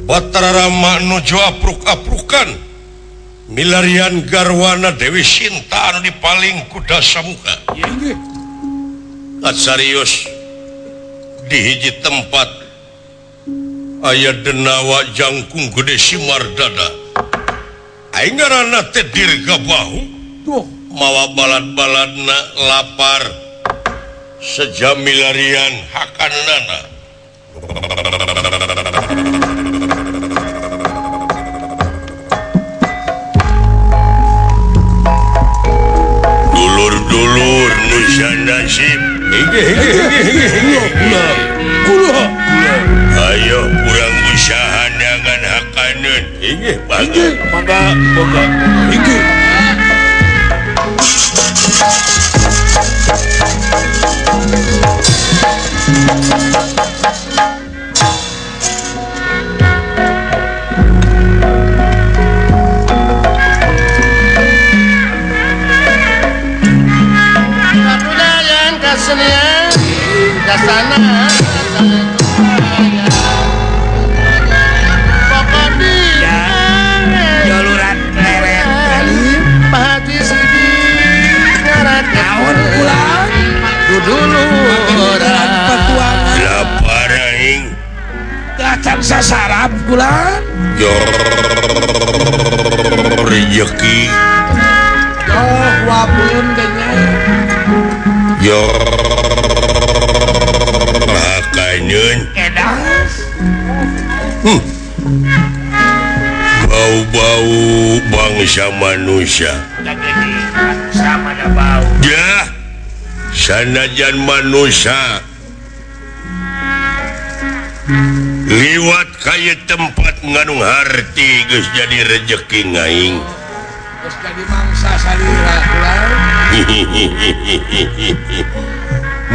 Batara Rama nuju apruk-aprukan milarian garwana Dewi Sinta anu dipaling ku Dasamuka. Katsarios di hiji tempat aya denawa jangkung gede Simardada. Aing ngaranna teh Dirgabahu. Tuh, mawa balad-baladna lapar sejam milarian hakanana. Dulur-dulur nusa nasib. Ayo kurang usaha dengan hakaneun. Inggih, mangga, mangga. Inggih. Kesenian dasana pokoknya joluran leret Pak Haji Sidik ngaran naon ulang duduluran petuangan lapar aing acan sasarap kulang rejeki oh wabun kayaknya. Yo makanan edas. Bau-bau bangsa manusia. Sama ada bau. Ya, sanajan manusia liwat kaya tempat ngandung harti geus jadi rejeki ngaing. Geus jadi mangsa salira ulah.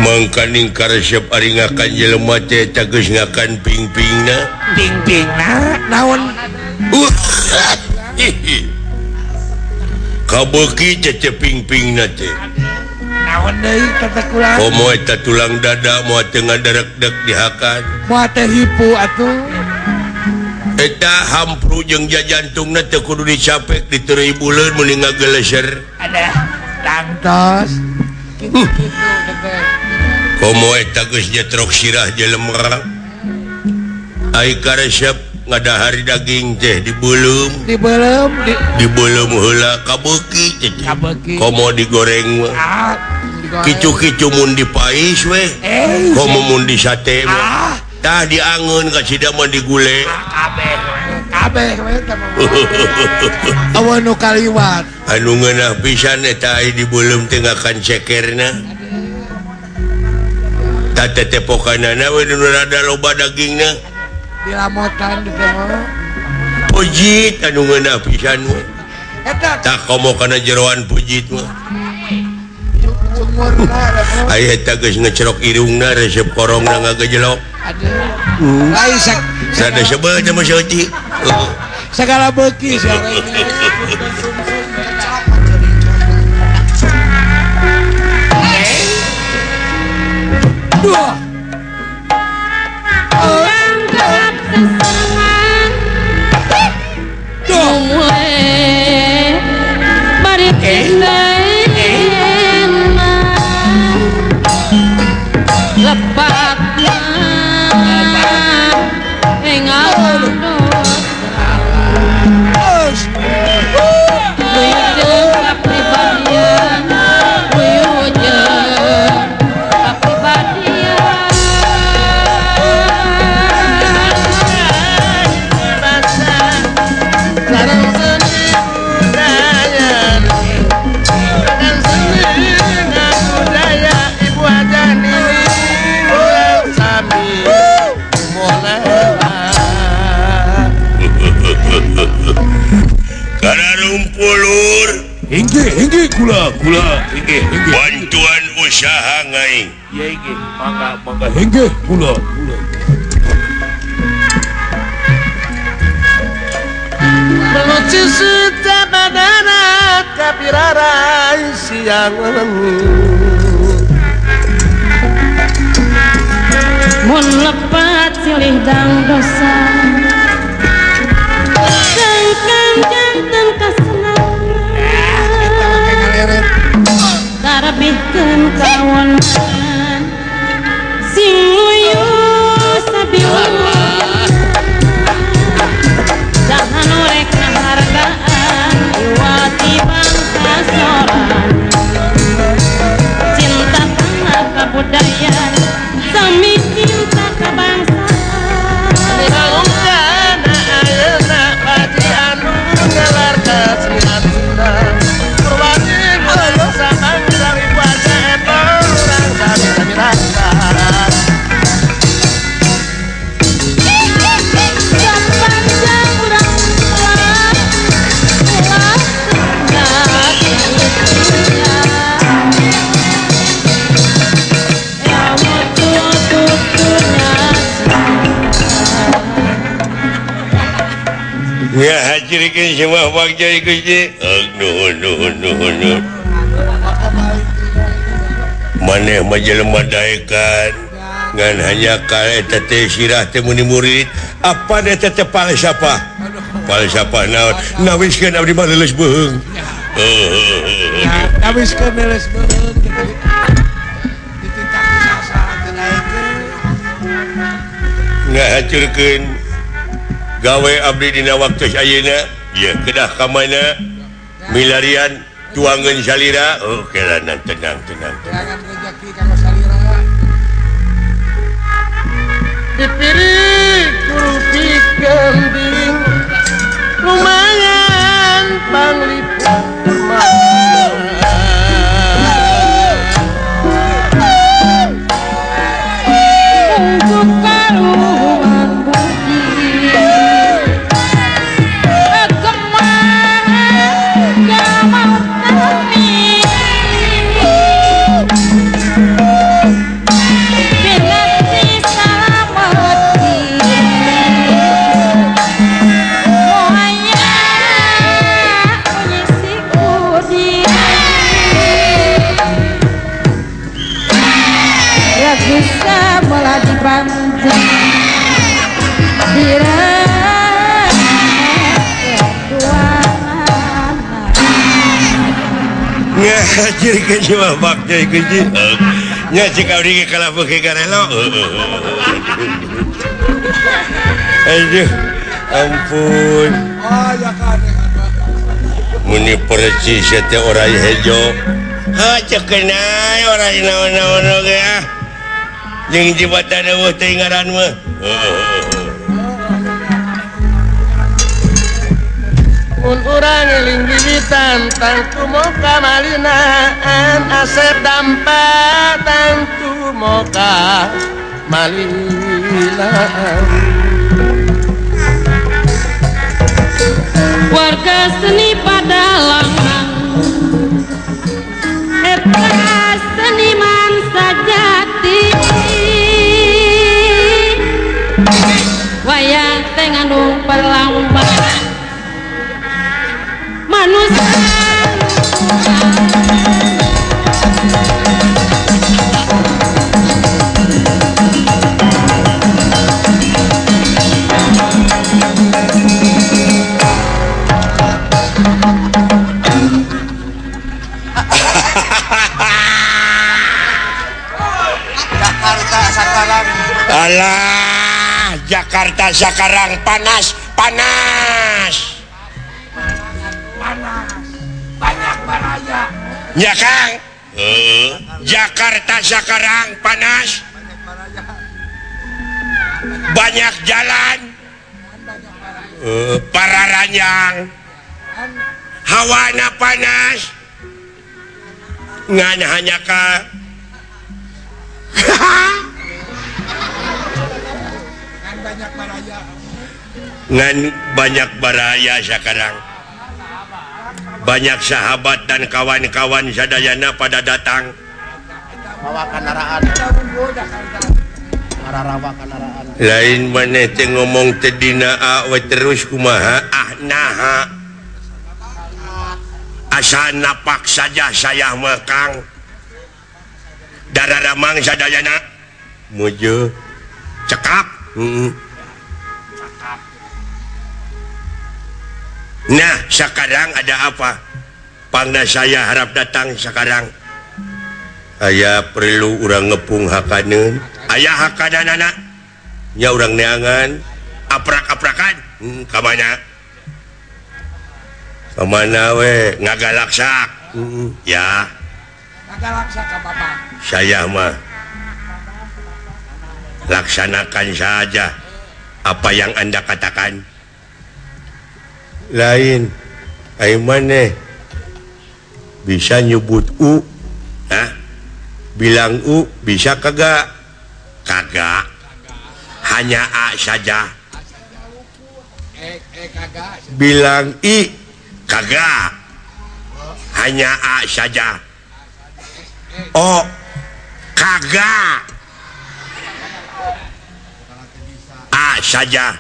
Mangkaning karesep ari ngakan jelema teh eta geus ngakan ping-pingna. Ping-pingna naon? Kabeuki teh ping-pingna teh. Naon deui kata kula? Komo eta tulang dada moal teu ngadarekdek dihakan. Moal teh hipu atuh. Eta hampru jeung jajantungna teu kudu dicapek diteureuy buleun meuni ngageleser. Ada tangtos. Komo eta geus nyetrok sirah jelema. Ai karesep ngadahar daging teh dibeuleum. Dibeuleum dibeuleum heula kabeuki teh. Komo digoreng mah. Ah, kicu-kicu mun dipais we. Komo mun disate mah. Tah diangeun ka sida mah digule. Kabeh kabeh we teh mah. Aweun nu kaliwat. Anu ngeunah pisan eta ai dibeuleum teh ngakan cekerna. Tah tetepokanana we nu rada loba dagingna. Dilamotan di teh mah. Pujit anu ngeunah pisan we. Eta tah komo kana jeroan pujit mah. Ai eta geus ngecerok irungna resep korongna ngagejelok. Aduh. Lain sada sebel teh mah saeutik. Sagala beuki sia. Duh. Inggih, inggih kula, kula, inggih, inggih. Bantuan usaha ngaing. Ya inggih, mangga, mangga. Inggih, kula, kula. Meluci setiap badana kapirarai siang Mun lepat silih dang dosa Ngabihkeun kasenangan Tarbihkeun kawonan Sing luyu sabiwungan Saha nu rek ngahargaan Iwati bangsa sorangan Cinta kana kabudayaan Sami cinta kabangsaan Kana ayeuna Haji anu ngelar kesenian Sunda Purwati bangsa bangsa wibawa eta urang sami-sami rasa. Sapanjang urang ulah ulah tunda itunya Ilmu tutunya. Ya hajirikeun semua bagja Gusti. Nuhun nuhun nuhun nuhun. Maneh mah jelema daekan ngan hanya ka eta teh sirah teh muni murid apa eta teh falsafah. Falsafah naon? Nawiskeun abdi mah leuleus beuheung. Nawiskeun leuleus beuheung gitu. Dititah saha teh daekeun. Ngahacurkeun gawe abdi dina waktu ayeuna ieu kedah ka mana milarian tuangeun salira oh kelanan tenang tenang tenang Jangan rezeki kanggo salira. Dipiri kurupi gending lumayan panglipur Untuk karuan budi Ngahajirkeun semua bagja Gusti. Nya cik abdi ge kalah beuki karelo. Aduh, ampun. Oh ya kan. Muni percis teh orai hejo. Ha ceuk kenai orai naon-naon oge ah. Jeung jibatan eueuh teh ngaran mah. Mun urang eling wiwitan tangtu moka malinaan asep dampa tangtu moka malinaan. Warga seni padalangan eta seniman sajati wayang teh ngandung perlambang manusia. Jakarta sekarang. Alah, Jakarta sekarang panas, panas. Panas. Banyak baraya. Ya Kang. Jakarta sekarang panas. Banyak jalan. Para ranjang. Hawana panas. Ngan hanya ka ngan banyak baraya sekarang. Banyak sahabat dan kawan-kawan sadayana pada datang. Bawa kendaraan. Lain maneh teh ngomong teh dina we terus kumaha ah naha. Asa napak saja saya mah Kang. Dararamang sadayana muju cekap. Nah, sekarang ada apa? Pangna saya harap datang sekarang. Aya perlu urang ngepung hakaneun. Aya hakananana. Nya urang neangan, aprak-aprakan. Ka mana? Ka mana we? Ngagalaksak. Ya. Ngagalaksak ka bapak. Saya mah laksanakan saja apa yang Anda katakan. Lain ai maneh bisa nyebut u, hah? Bilang u bisa kagak? Kagak. Hanya a saja. Bilang i kagak. Hanya a saja. O kagak. A saja.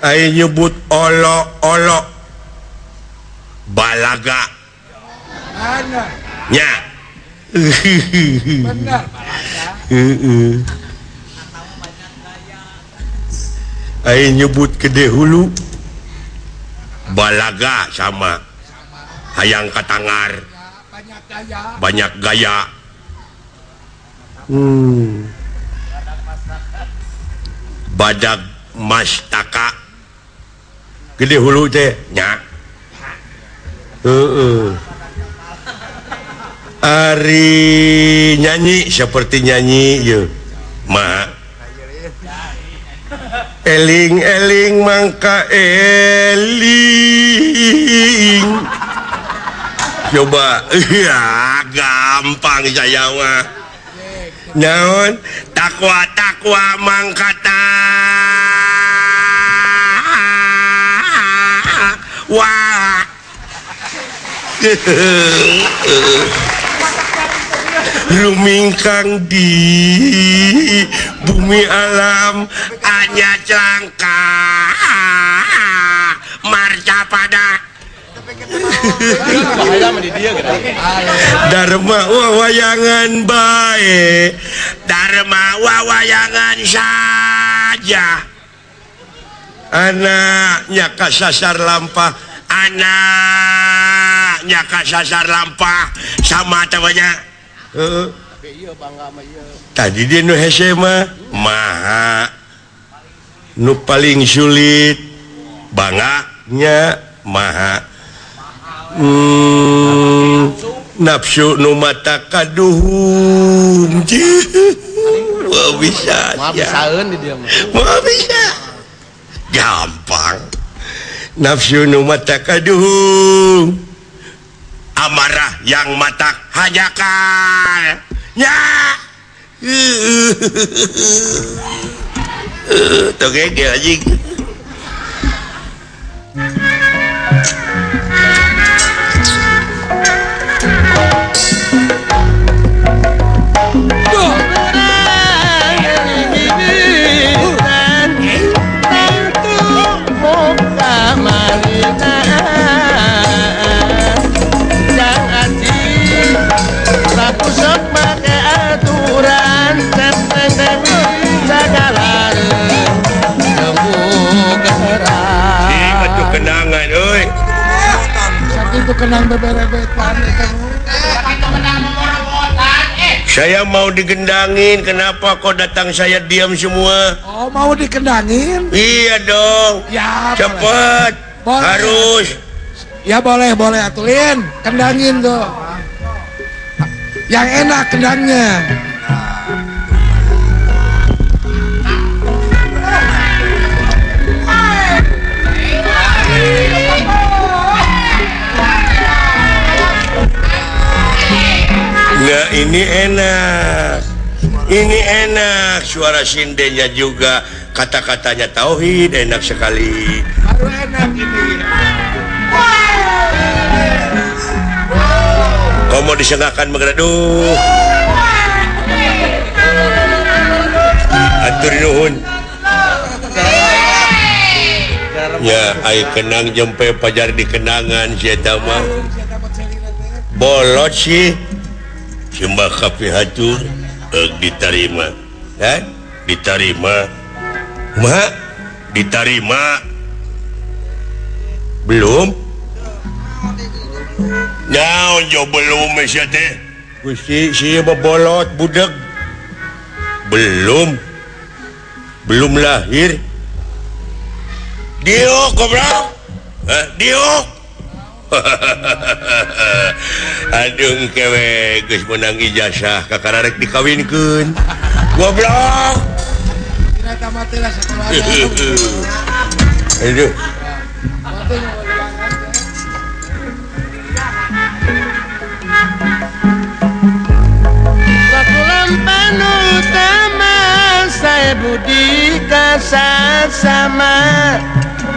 Ai nyebut olo olo balaga. Nya. Benar balaga. Ai nyebut gede hulu balaga sama hayang katangar. Banyak gaya. Badag mastaka gede hulu teh nya. Ari nyanyi seperti nyanyi ye ma eling-eling mangka eling. Coba ya gampang saya mah. Naon takwa takwa mangka wah. Rumingkang di bumi alam hanya celangka marca pada Dharma wawayangan bae, Dharma wawayangan saja. Anaknya kasasar lampah, anaknya kasasar lampah sama temannya. Tadi dia nu hese mah maha nu paling sulit banganya maha. Nafsu nu mata kaduhung. Wah bisa ya. Bisa gampang. Nafsu nu mata kaduhung, amarah yang mata hajakan ya. Tuh kayak anjing. Kenangan euy. Sakitu kenang beberebetan eta. Saya mau digendangin, kenapa kok datang saya diam semua? Oh, mau dikendangin? Iya dong. Ya, cepet. Boleh. Harus. Ya boleh, boleh atulin. Kendangin tuh. Yang enak kendangnya. Nah, ini enak. Ini enak, suara sindennya juga, kata-katanya tauhid enak sekali. Baru enak ini. Kau mau disengakan menggereduh. Atur nuhun. Ya, ai kenang jempe pajar di kenangan si eta mah. Bolot sih. Sembah kapihatur diterima. Ya, diterima. Ma, diterima. Belum? Naon jo belum sia teh? Gusti sia bebolot budeg. Belum. Belum lahir. Diuk goblok. Hah, diuk. Aduh kewe geus meunang ijazah kakara rek dikawinkeun. Goblok. Aduh. Sakulam utama saya budi kasasama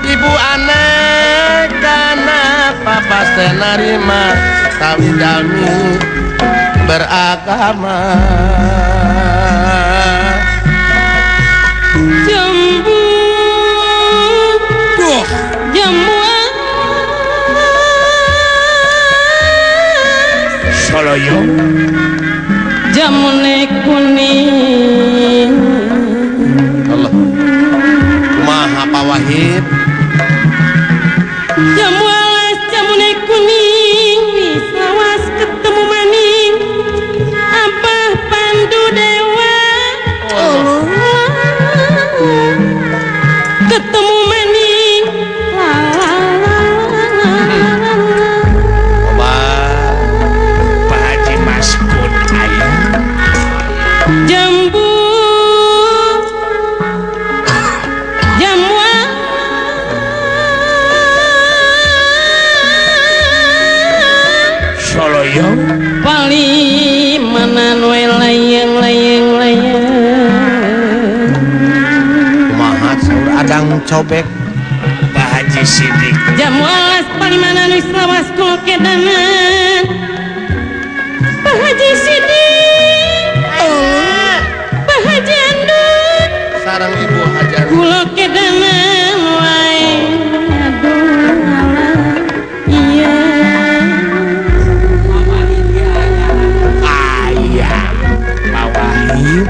ibu anak karena papa senarima tahu jalmi beragama. Jambu jambu Soloyo jamune kuning. Allah kumaha Pak Wahid jamu alas jamune kuning wis lawas ketemu maning Abah Pandu Dewa. Oh. Ketemu maning la la la la. Pak Haji Maskun aya jambu jamu Soloyo palimanan we layang layang layang kumaha saur adang cobek Pak Haji Sidik jamu alas palimanan wis lawas kula kedanan Pak Haji Sidik. Oh. Pak Haji Andun sareng Ibu Hajar kula kedanan wae aduh alah iya aya Pak Wahid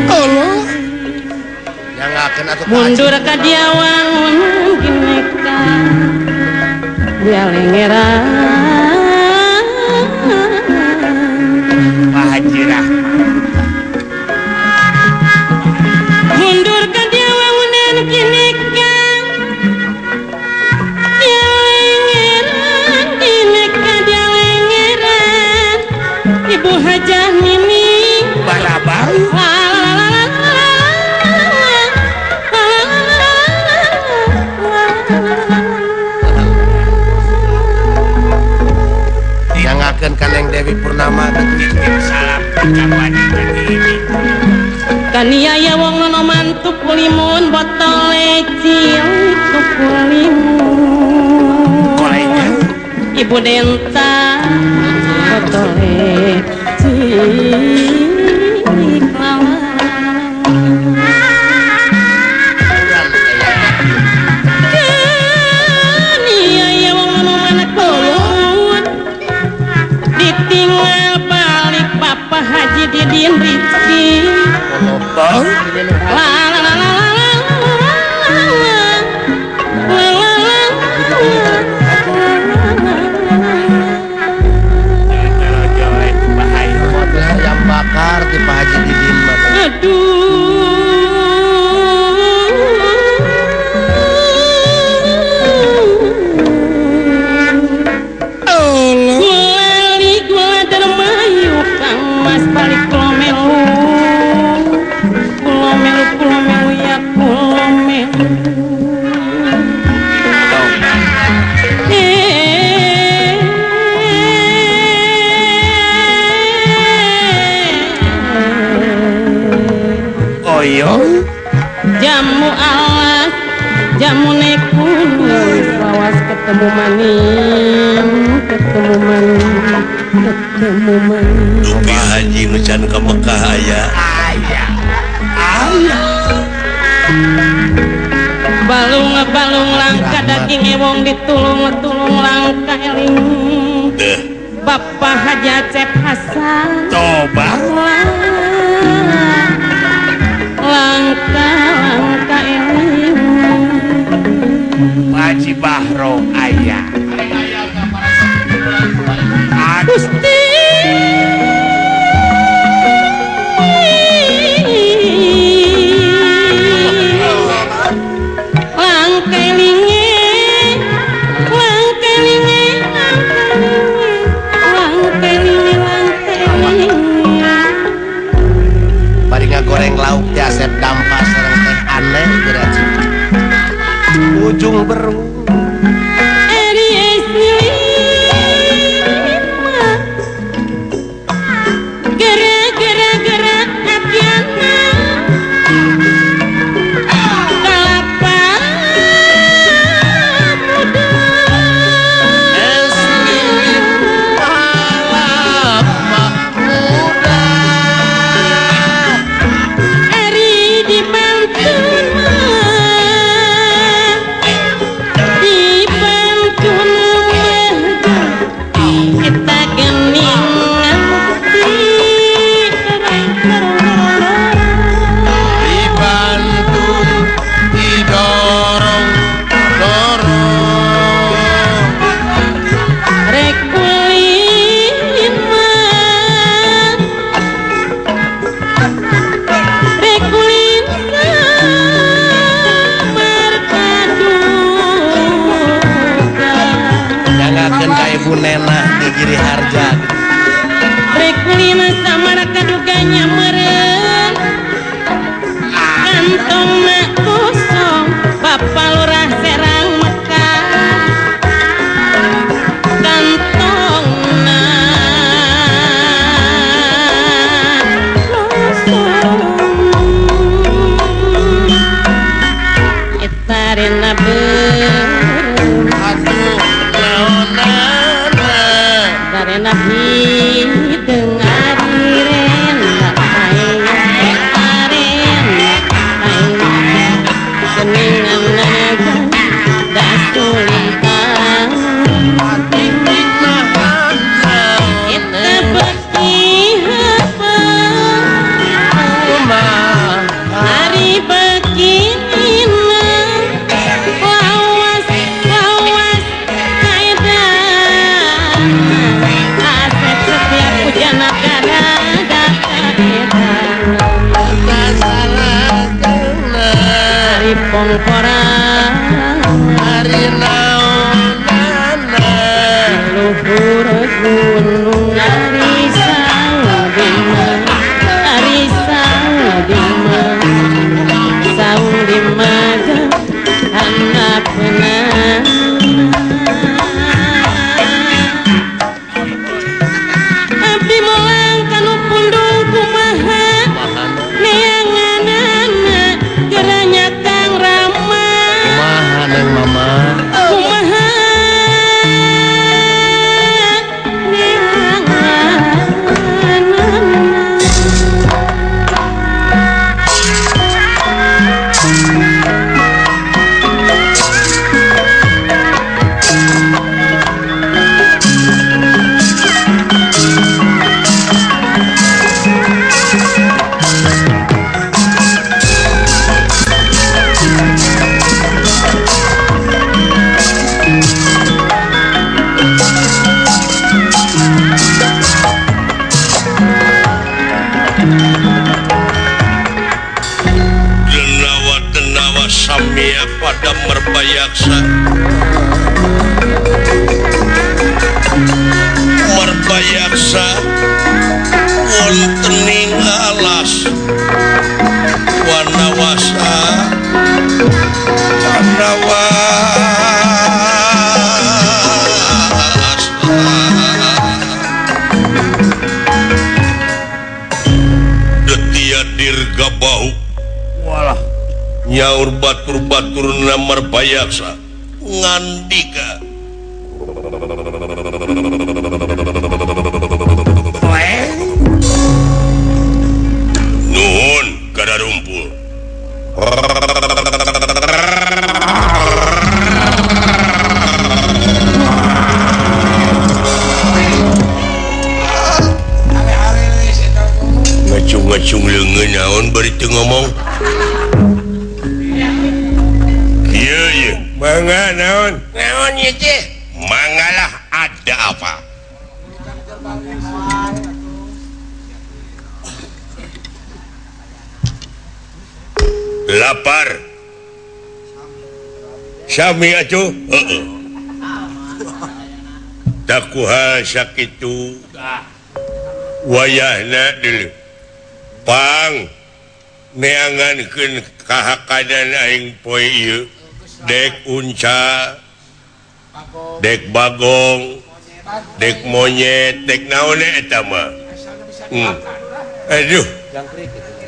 Allah nyangakeun atuh mundur ka diawangun gineka dia lengeran Pak Haji Rahman mundur ka diawangunan gineka dia lengeran gineka dia lengeran Ibu Hajah Mimi Barabang nyangakeun ka Neng Dewi Purnama titip salam ka ini kaniaya wong nonoman tuku limun botole cilik tuku limun kolenya Ibu Denta botole cilik lawan kaniaya wong nonoman kulut ditinggal balik Papa Haji Didin Rizky. La la la la la la la la la. Ayam bakar di Pak Haji Didin. Aduh. Gulali gula dermayu Kang Mas balik kula melu. Kula melu kula melu ya kula melu. Oyo jamu alas jamune kuning lawas ketemu maning ketemu maning ketemu maning Dupi Haji nu can ka Mekah aya aya aya balung balung langka daging ewong ditulung tulung langka eling Bapak Haji Acep Hasan toba. Langka-langka eling Haji Bahro ayah Gusti goreng lauk teh Asep dampa sareng teh aneh geura ujung beru Nena di Giri Harja Rekulin samara kaduganya meren kantongna kosong Bapak Lurah Serang Mekah kantongna kosong eta rena beureum aduh naonna Rena hideung ari rena aing rena aing geningan dasulitan eta beuki heupeung ari beuki lawas lawas kaedan pongkoran ari naonana luhur gunung ari saung ari saung di saung di maja handapeuna abdi molang kanu pundung kumaha neanganana geranya Kang Rama kumaha Neng Mama kumaha neanganana. Samia pada Merbayaksa Merbayaksa wontening alas wanawasa wanawasa detia dirga bahu walah nyaur batur-batur Merbayaksa ngandika nuhun kadarumpul ngacung-ngacung leungeun naon bari teu ngomong. Mangga naon? Naon ieu teh? Mangalah ada apa? Lapar. Sami atuh? Heeh. Takuha sakitu wayahna deuleu. Pang neangankeun kahakadan aing poe ieu. Dek unca, dek bagong, dek monyet, dek naon eta mah. Aduh.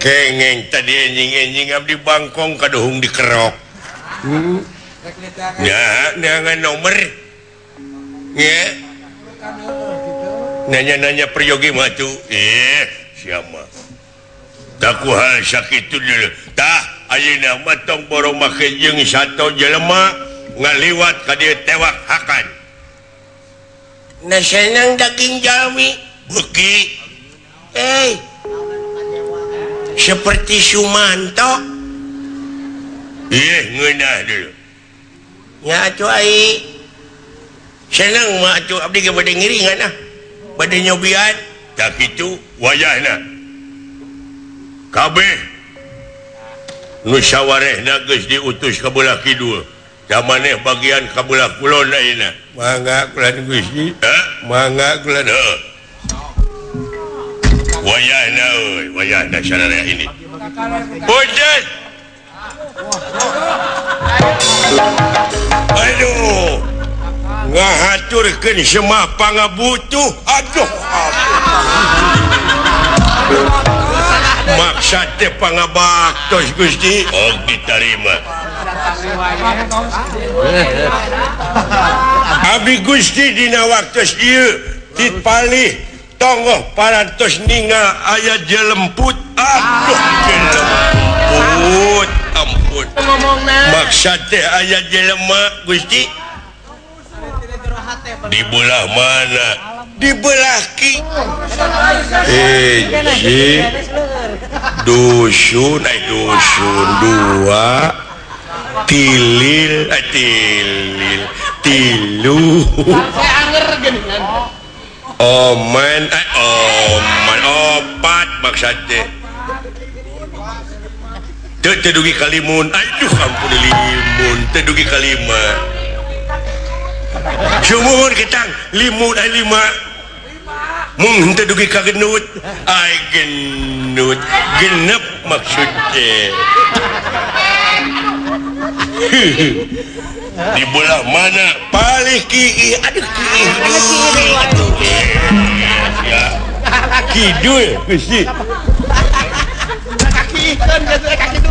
Kengeng tadi enjing-enjing abdi bangkong kaduhung dikerok. Ya, neangan nomor. Ya. Nanya-nanya peryogi mah tuh. Siapa? Takuha sakitu deuleu. Tah ayeuna mah tong borong make jeung sato jelema ngaliwat ka dieu tewak hakan. Nasenang daging jalmi beuki. Seperti Sumanto. Ngeunah deuleu. Nya atuh ai senang mah atuh abdi ge bade ngiringan ah. Bade nyobian. Tah kitu wayahna. Kabeh nu sawarehna geus diutus ka belah kidul. Maneh bagian ka belah kulon ayeuna. Mangga kulan Gusti. Mangga kulan heuh. Wayahna euy, wayahna sararea ini. Punten. Aduh. Ngahaturkeun semah pangabutuh. Aduh. Maksad teh pangabaktos Gusti. Oh diterima. Abdi Gusti dina waktos ieu tipalih tonggoh parantos ningal aya jelemput. Aduh jelemput ampun. Maksad teh aya jelema Gusti. Di belah mana? Di belah ki. Hiji dusun, dusun dua, tilil, tilil, tilu. Oman, oman, opat maksudnya. Teu dugi kalimun, aduh ampun limun, teu dugi kalima. Sumuhun ketang limun ai lima. Mung henteu dugi ka genut, ai genut, genep maksudnya. Di belah mana? Palih ki, aduh ki, aduh. Ya. Kidul Gusti.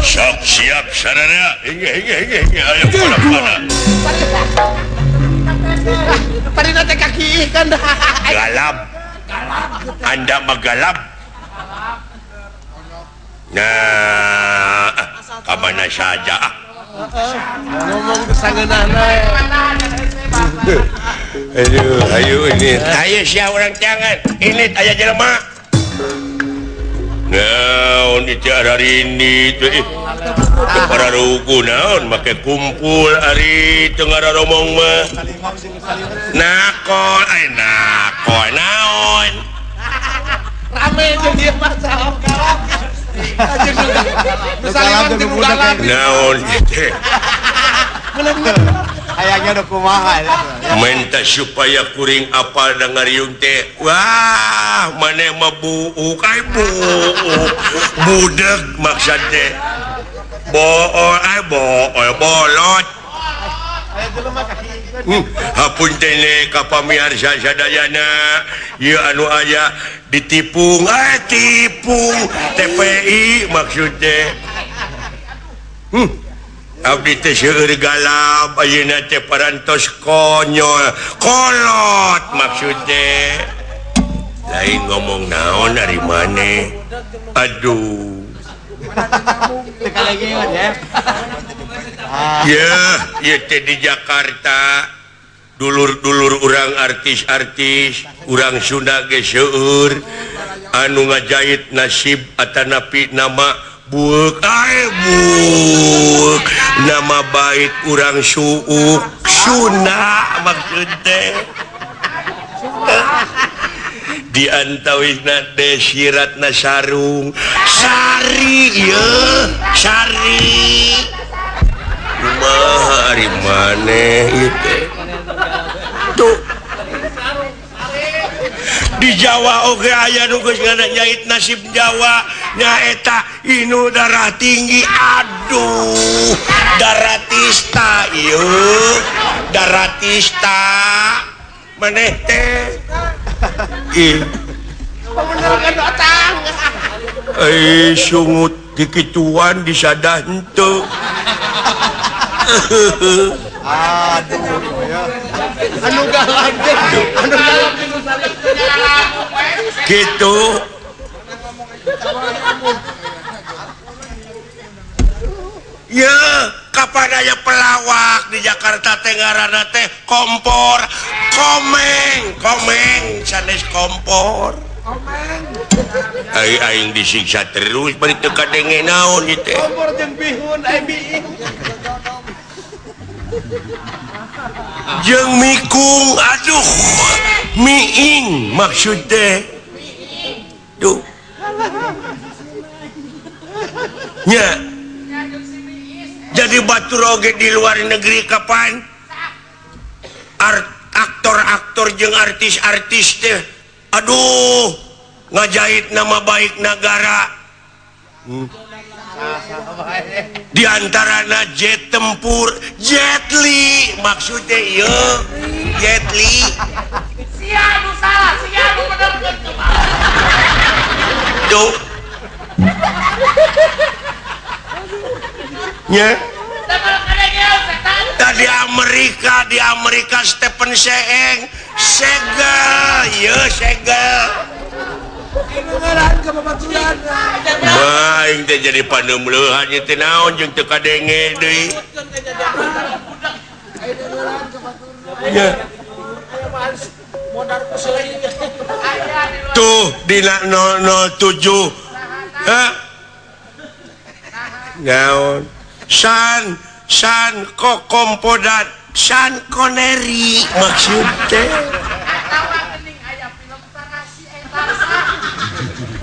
Sok siap sararea. Hingga hingga hingga hingga ayo pada. Parina teh kaki ikan dah. Galap. Anda mah galap. Nah, ka mana saja ah. Ngomong kesangeunahna. Aduh, ayo ini. Ayo sia urang jangan. Ini aya jelema. Naon itu hari ini teh. Para rugu naon make kumpul ari teu ngararomong mah. Nakol, ai nakol naon. Rame jeung ieu mah salam galap. Naon teh. Hayangnya udah kumaha. Minta supaya kuring apal da ngariung teh. Wah, maneh mah buuk ai buuk. Budeg maksud teh. Bool ai bool bolot. Hapunten ka pamiarsa sadayana ieu anu aya ditipung ai tipung TPI maksud teh. Abdi teh seueur galap ayeuna teh parantos konyol kolot maksud teh. Lain ngomong naon ari maneh. Aduh. Ya, ieu teh di Jakarta dulur-dulur urang artis-artis urang Sunda ge seueur anu ngajahit nasib atanapi nama buuk ai buuk nama Nama baik urang suuk Sunda maksud teh. Di antawisna desiratna sarung sari ieu sari kumaha ari maneh ieu teh tuh. Di Jawa oge aya nu geus nganyait nasib Jawa nyaeta inu darah tinggi aduh daratista ieu daratista maneh teh ih eh sungut dikituan disadah henteu. Aduh ya. Anu galak teh, anu galak gitu. Ya, kapan aya pelawak di Jakarta teh ngaranna teh kompor, komeng, komeng sanes kompor. Komeng. Ai aing disiksa terus bari teu kadenge naon ieu teh. Kompor jeung bihun ai biing. Jeung mikung aduh miing maksud teh duh nya jadi batur oge di luar negeri kapan aktor-aktor jeung artis-artis teh aduh ngajahit nama baik negara. Di antarana jet tempur Jet Li maksudnya ieu Jet Li sia nu salah sia nu bener tuh nya tadi Amerika di Amerika Stephen Seeng segel ieu segel. Aing teh jadi panemleuhan ieu teh naon jeung teu kadenge deui. Ya. Tuh dina 007. Hah? Naon? San san kokompodat San Connery maksud teh.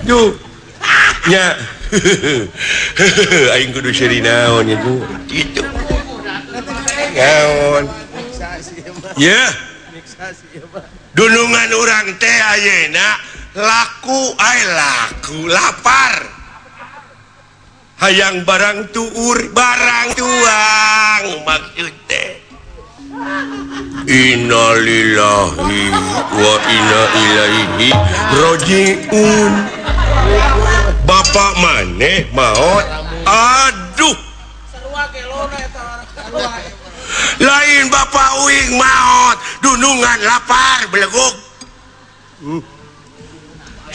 Duh. Nya. Aing kudu seuri naon ieu kitu. Naon. Ya. Dunungan urang teh ayeuna laku ai laku lapar. Hayang barang tuur barang tuang maksud teh. Innalillahi wa inna ilaihi rajiun. Bapak maneh maot aduh lain bapak uing maot dunungan lapar beleguk.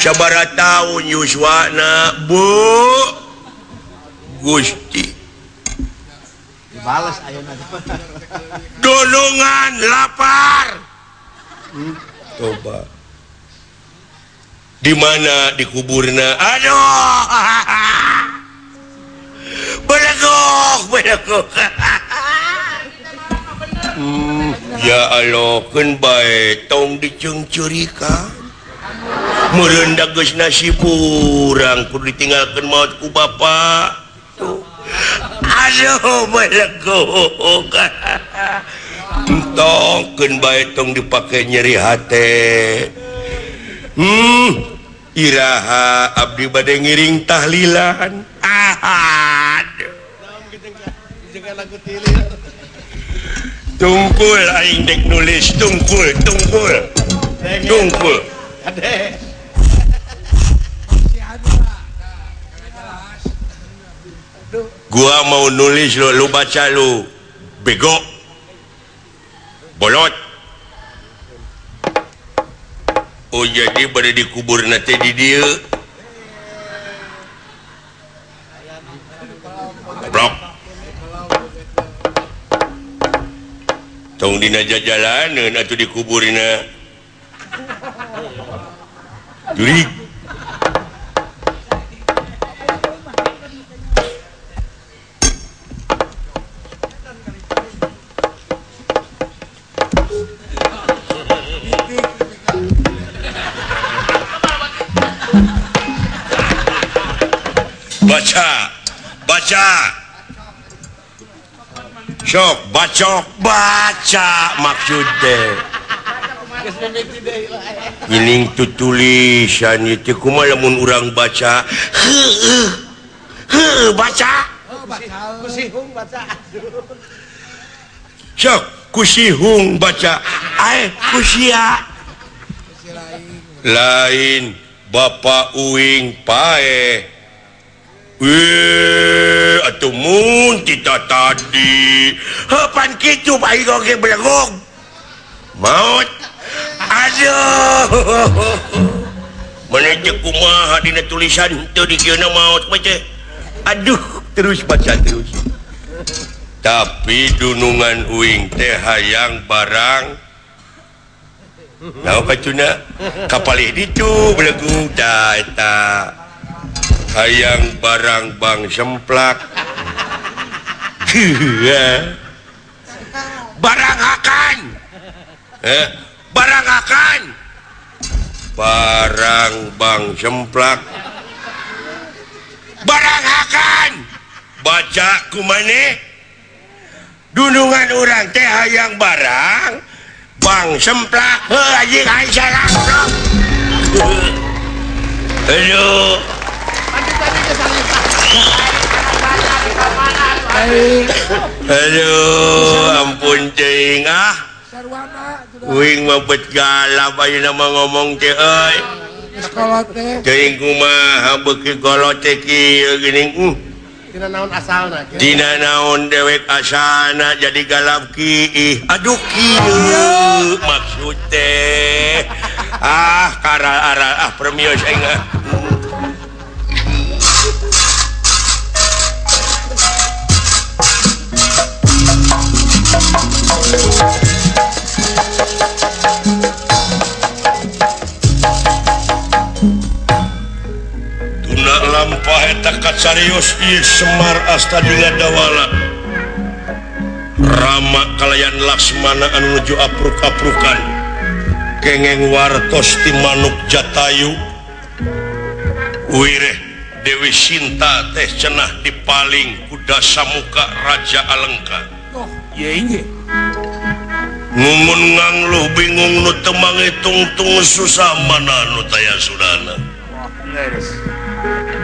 Sabaraha taun yuswana bu Gusti dibales ayeuna dunungan lapar. Coba di mana dikuburna aduh beleguk beleguk. Ya Allah keun bae tong diceungceurikan meureun da geus nasib urang kudu ditinggalkeun maot ku bapa tuh aduh beleguk. Entong keun bae tong dipake nyeri hate. Iraha abdi bade ngiring tahlilan. Aduh. Tungkul aing dek nulis tungkul tungkul. Tungkul. Gua mau nulis lu, lu baca lu. Bego. Bolot. Oh jadi pada dikubur nanti di dia. Blok. Tong dina jajalaneun atuh dikuburna. Jurig. Baca. Sok bacok baca maksud teh. Giling tu tulisan itu kumaha lamun urang baca. Heueuh. Heueuh baca. Kusihung baca. Sok kusihung baca. Ae kusia. Lain Bapak uing pae. Weh, atuh mun tita tadi. Heupan kitu bae oge belegog. Maut. Aduh. Mana teh kumaha dina tulisan teu dikieuna maot mah teh. Aduh, terus baca terus. Tapi dunungan uing teh hayang barang. Naon kacuna? Kapalih ditu belegug da eta. Hayang barang bang semplak. Barang akan. Barang akan. Barang bang semplak. Barang akan. Baca kumane? Dunungan urang teh hayang barang bang semplak. Heuh anjing aing salah. Aduh. Aduh, ampun cing ah. Uing mah bet galap ayeuna mah ngomong teh euy. Teuing kumaha beuki kolot teh kieu geuning. Dina naon asalna? Dina naon dewek asalna jadi galap kiih. Aduh kieu maksud teh. Ah karal-aral ah permios aing ah. Tuna lampah eta kacarios ieu Semar Astadila Dawala. Rama kalayan Laksmana anu nuju apruk-aprukan. Kengeng wartos ti manuk Jatayu. Wireh Dewi Sinta teh cenah dipaling ku Dasamuka Raja Alengka. Oh, ieu inggih. Ngumun ngangluh bingung nu teu mangitungtung susah mana nu taya sudana.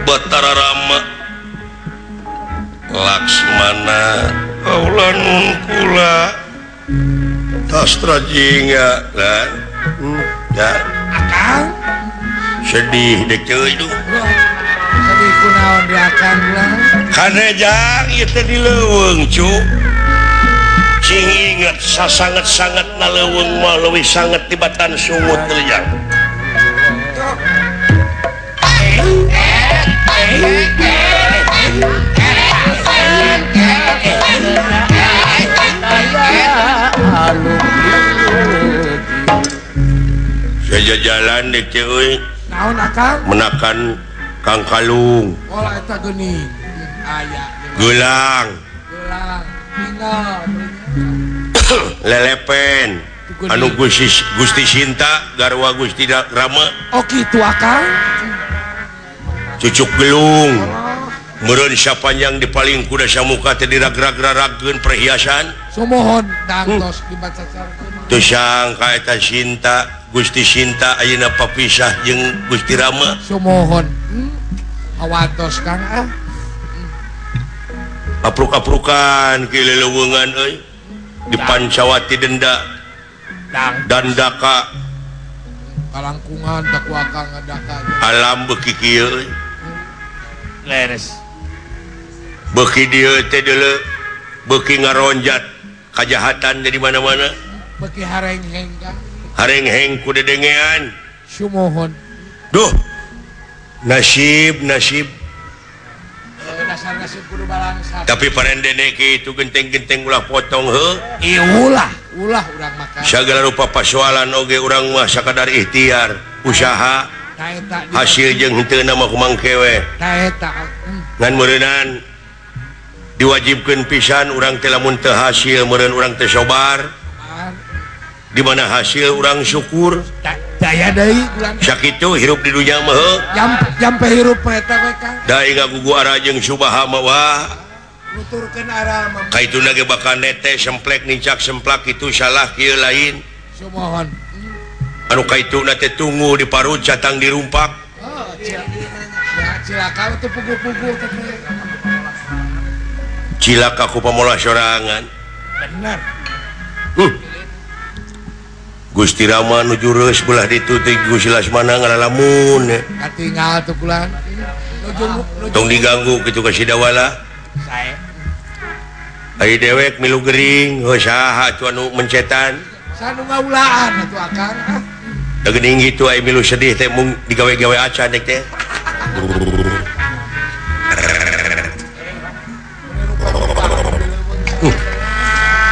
Batara Rama Laksmana kaula nun kula tastra jingga kan ya akang sedih dek teu itu. Sedih kunaon di akang lah. Kanejang ieu teh di leuweung cu. Cing inget sasanget-sanget na leuweung mah leuwih sanget tibatan sungut teu jang. Saja jalan dek teh euy. Naon akang? Menakan Kang Kalung. Oh eta geuning. Aya. Gelang. Gelang. Tinggal. Lelepen anu Gusti Sinta garwa Gusti Rama. Oh kitu akang. Cucuk gelung. Meureun sapanjang dipaling ku Dasamuka teh diragrag-ragkeun perhiasan. Sumohon dangtos dibacacarkeun. Teu sangka eta Sinta, Gusti Sinta ayeuna papisah jeung Gusti Rama. Sumohon. Hawatos Kang ah. Apruk-aprukan ki leleuweungan euy. Di Pancawati denda. Dandaka kalangkungan daku akang ngadaka. Alam beuki kieu euy. Leres. Beuki dieu teh deuleu beuki ngaronjat kajahatan jadi mana-mana. Beuki harengheng Kang. Harengheng ku dedengean. Sumohon. Duh. Nasib nasib. Dasar nasib kudu balangsa. Tapi parendene kitu genteng-genteng ulah potong heuh. Ieu ulah, ulah urang makan. Sagala rupa pasoalan oge urang mah sakadar ikhtiar, usaha. Hasil jeung henteu mah kumangke we. Ngan meureunan diwajibkeun pisan urang teh lamun teu hasil meureun urang teh sobar. Di mana hasil urang syukur. Daya deui sakitu hirup di dunya mah heuh. Jampe hirup mah eta we Kang. Da ngagugu ara jeung subaha mah wah. Nuturkeun ara mah. Kaituna ge bakal netes semplek nincak semplak itu salah kieu lain. Sumohon. Anu kaituna teh tunggu di parut catang dirumpak. Oh, cilaka teh pugu-pugu teh. Cilaka ku pamolah sorangan. Bener. Gusti Rama nuju reus belah ditu teh Gusti Lasmana ngalalamun. Katinggal tuh kulan. Tong diganggu kitu ka Sidawala. Sae. Ai dewek milu gering, heuh saha atuh anu mencetan. Sanu ngaulaan atuh akang. Da geuning kitu ai milu sedih teh mung digawe-gawe acan dek teh.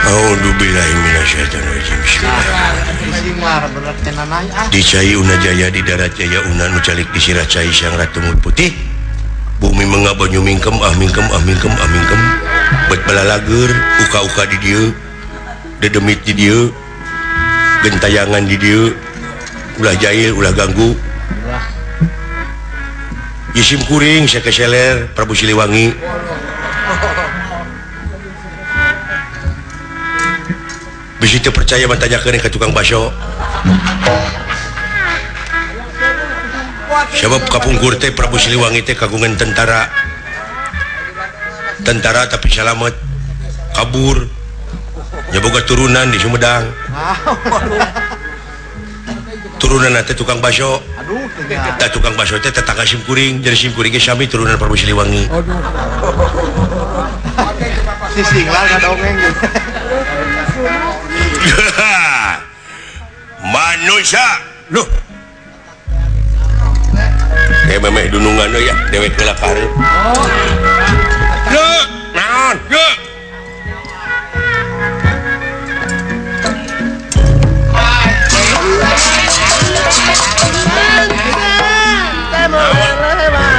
A'udzubillahi minasyaitonirrajim. Bismillahirrahmanirrahim. Di cai una jaya di darat jaya una nu calik di sirah cai sang ratu putih. Bumi mengabanyu mingkem ah mingkem ah mingkem ah mingkem. Bet balalager uka-uka di dieu. Dedemit di dieu. Gentayangan di dieu. Ulah jahil ulah ganggu. Jisim kuring sakeseler Prabu Siliwangi. Bisi teu percaya mah tanyakeun ka tukang bakso. Sebab kapungkur teh Prabu Siliwangi teh kagungan tentara. Tentara tapi salamet kabur. Nya boga turunan di Sumedang. Turunan teh tukang bakso. Tah tukang bakso teh tetangga simkuring, jadi simkuring ge sami turunan Prabu Siliwangi. Si singlar kadongeng. Manusia loh. Kayak memeh dunungan ya, dewek heula ka hareup. Loh, naon? Loh.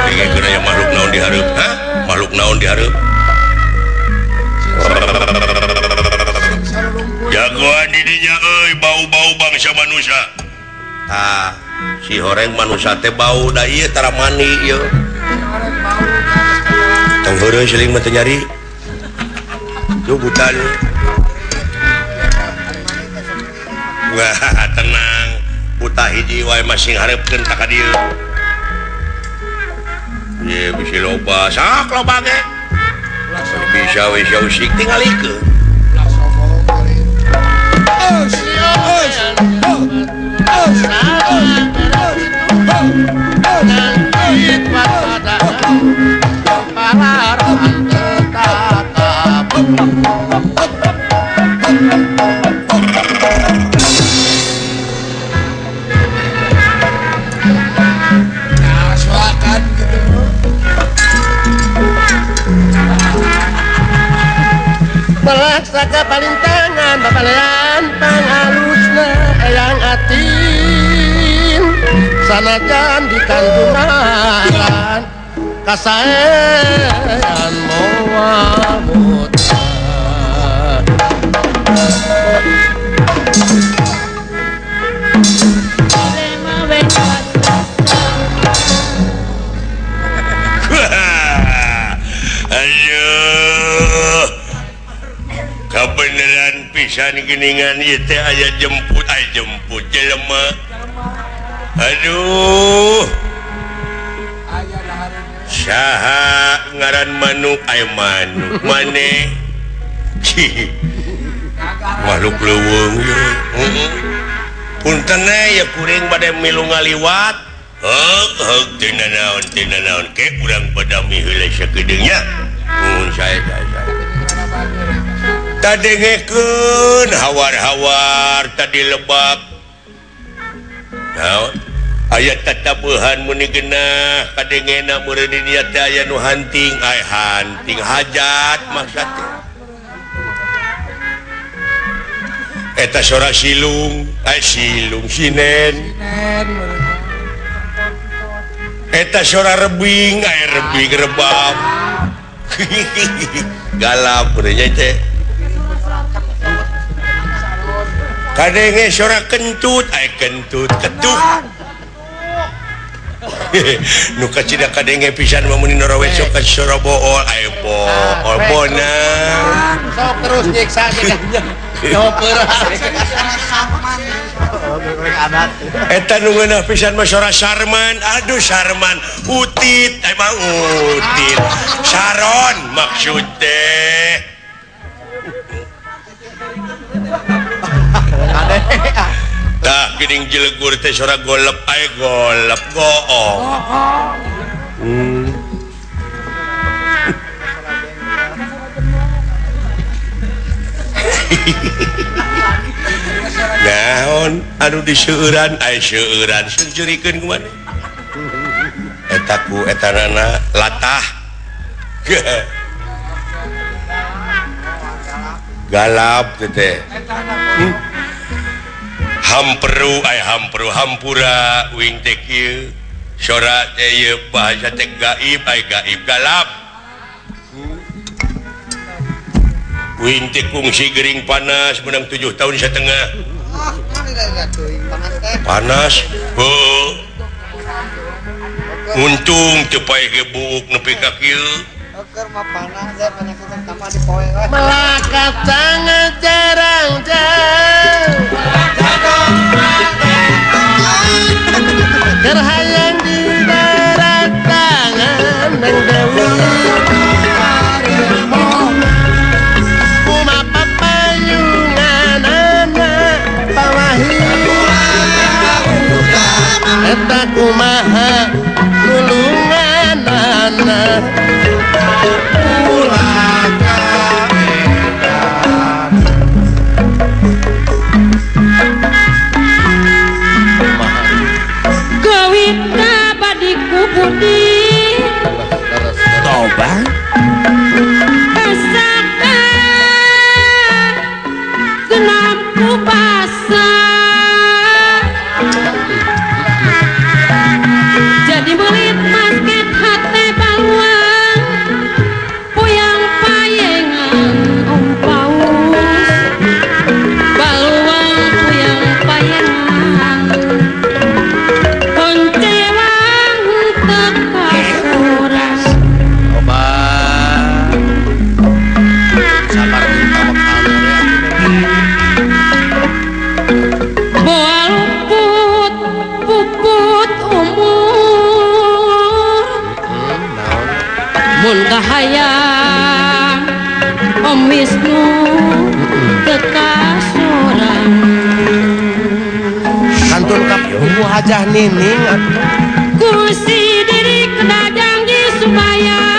Dengekeun aya makhluk naon di hareup? Hah? Makhluk naon di hareup? Jagoan didinya euy, bau-bau bangsa manusia. Tah, si horeng manusia teh bau da ieu tara mani ieu. Tong heureun seling mah teu nyari. Duh buta lu. Wah, tenang. Buta hiji wae masing hareupeun ta ka dieu. Ye bisi loba, sok loba ge. Bisa we usik tingalikeun. Saka palintangan babalean pangalusna eyang atin sanajan dikantungan kasaean moal buta. Kebenaran pisan geningan ieu teh aya jemput aya jemput jelema. Aduh. Saha ngaran manuk aya manuk maneh. Makhluk leuweung ieu. Punten ya kuring bade milu ngaliwat. Heug heug teu nanaon teu nanaon ke urang badami heula sakedeung nya. Mun sae sae. Tadengekeun hawar-hawar tadi lebak. Naon? Aya tatabuhan muni genah kadengena meureun di dieu teh aya nu hanting, ay hanting hajat maksud teh. Eta sora silung, ay silung sinen. Eta sora rebing, ay rebing rebab. Galap meureun nya teh. Kadenge sora kentut ay kentut ketuk. Nu kacida kadenge pisan mah mun norowe sok ka sora bool ay bool bonang. Sok terus nyiksa nya. Eta nu ngeunah pisan mah sora Sarman. Aduh Sarman utit emang utit. Saron maksud teh. Tah geuning jelegur teh sora golep ay golep goong. Naon anu diseueuran ay seueuran seunceurikeun kumaha eta ku etanana latah galap teh hamperu ay hamperu hampura wing teh kieu sora teh ieu bahasa teh gaib ay gaib galap wing teh kungsi gering panas menang 7 tahun setengah panas heuh untung teu paeh ge buuk nepi ka kieu melakat sangat jarang jauh terhayang di darat tangan Neng Dewi kumapa payunganana pawahi eta kumaha nulunganana Toba kasaka genap kupasa jadi murid basket hate baluang puyang payengan Om Paus baluang puyang payengan koncewang tekasuras. Boa luput puput umur mun kahayang Om Wisnu kekasurang kantun ka Bu Hajah Nining atuh kursi diri kena janji supaya